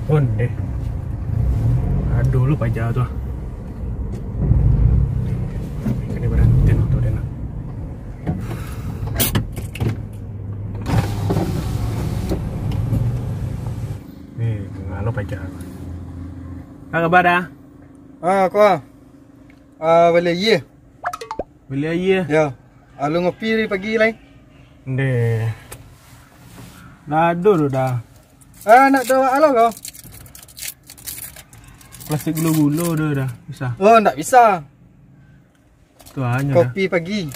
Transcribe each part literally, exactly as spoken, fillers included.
Onde. Aduh, lu paja tu. Kena baranti motor dia nak. Eh, ngalo paja. Apa kabar dah? Ah, kau. Ah, bali aia. Bali aia? Yo. Alun ngopi dari pagi lai. Ndeh. Ndak ado doh dah. Ah, nak do alo ko? Plastik gulo-gulo doh dah, bisa? Oh, ndak bisa. Tu hanyo dah. Kopi pagi.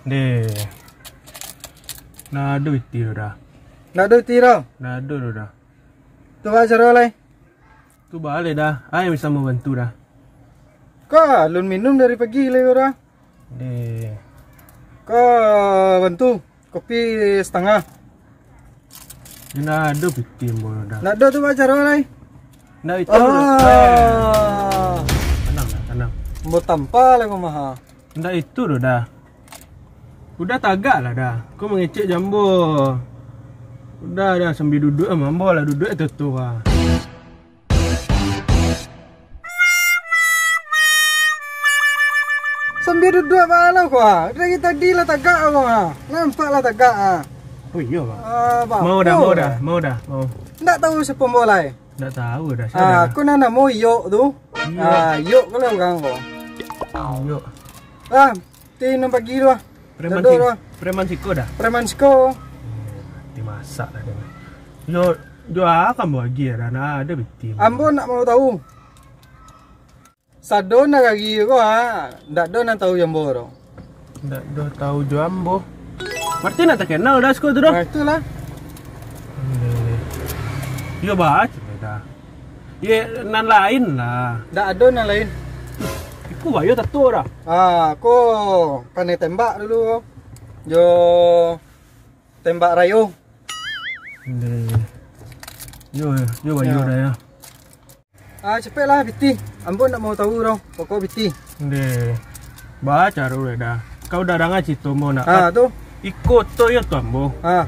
Ndeh. Ndak ado iti doh dah. Ndak ado iti doh? Ndak ado doh dah. Tu baa caro lai? Tu baa lai dah, ai bisa mambantu dah. Ko alun minum dari pagi lai ko dah. Deh. Ko bantu, kopi satangah. Ndak ado pitih ambo dah. Ndak ado tu baa caro lai. Ndak itu. Ah. Eh. Tanang lah, tanang. Ambo tampa lai ko maha. Ndak itu doh dah. Udah tagak lah dah. Ko mangecek jo ambo. Udah dah, sambia duduak ah, ambo lah duduak tu tu ah. Sambia duduak baa lo ko ah. Dari tadi lah tagak ko ah. Nampak lah tagak ah. Oh iyo, Bang. Ah, Bang. Mau dah, mau dah, mau dah, mau. Ndak tahu sia ambo lai. Ndak tahu dah, sia dah. Ah, ko nan namo Yok tu. Iyo. Ah, Yok ko lah urang ko. Yok. Ah, Ti nan pagi tu ah. Preman Dado si-, tu ah. Preman siko dah. Preman siko. Ti masak lah dia. Yo, jo a ka ambo agiah dah, nah, ado pitih. Ambo nak mau tahu. Sado nagari ko ah, ndak ado nan tahu jo ambo tu. Ndak ado tahu jo ambo. Berarti nak takenal dah siko tu doh. Nah, itulah. Yo baco dah. Ye, nan lain lah. Ndak ado nan lain. Iko bayo tato dah. Ah, ko pandai tembak dulu. Jo tembak rayo. Ndeh. Yo, yo bayo dah ya. Ah, cepek lah pitih. Ambo ndak mau tahu doh. Pokok pitih. Ndeh. Baa caro dah. Kau dah danga carito ambo nak? Ah, tu. Iko tu yo tu ambo. Ah.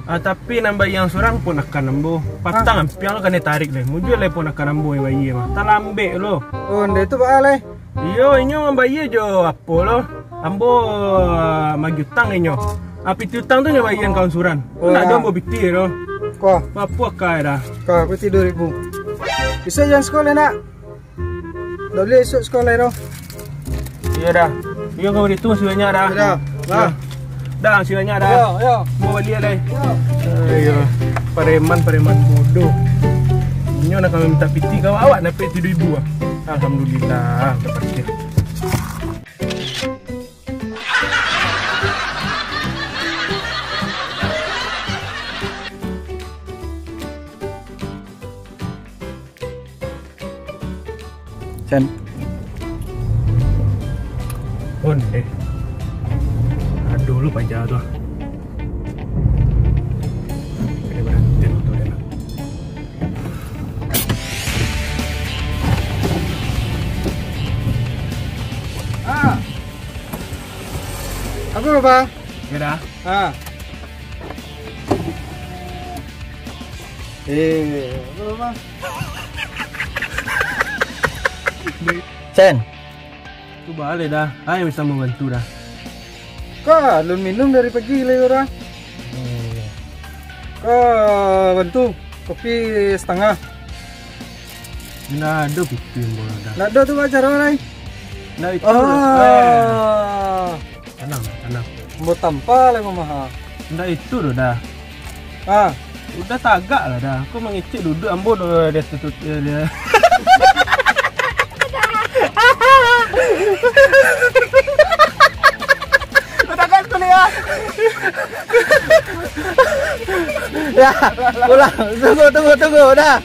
Ah, tapi nan baian surang ponakan ambo. Patang ampiang lo kanai tarik deh. Mujua lai ponakan ambo nan baian mah. Talambek lo. Oh, ndeh tu baa lai? Iyo, inyo mambayia jo apo lo. Ambo, ah, magiah utang inyo. Ah, pitih utang tu nyo baian kawan surang. Oh, ndak ado ambo pitih lo. Ko. Apo akai dah? Ko, pitih duo ribu. Bisa jan sekolah nak? Ndak buliah isuak sekolah tu. Iyo dah. Iyo, kau itu masih banyak dah. Iyo dah. Iyo. Dah, masih banyak dah. Iyo, iyo. Mau balik dah. Iyo. Iyo. Pareman, pareman bodoh. Inyo nak kami minta pitih kau, awak nak pitih duo ribu ah. Alhamdulillah, dapat pitih. Sen. Onde. Aduh, lu paja tu ah. Kena baranti motor dia nak. Ah. Apo, Bang? Yo dah. Ha. Eh, apo, Bang? Sen. Tu baa lai dah. Ai bisa mambantu dah. Ko alun minum dari pagi lai ko dah. Oh. Ko bantu kopi satangah. Ndak ado pitih ambo dah. Ndak ado tu baa caro lai. Ndak itu. Ah. Eh. Tanang, tanang. Ambo tampa lai ko maha. Ndak itu doh dah. Ah. Udah tagak lah dah. Ko mangecek duduak ambo doh dia tu, tu, dia, dia. Udah tagak kuliah. Ya, pulang. Tunggu, tunggu, tunggu. Dah.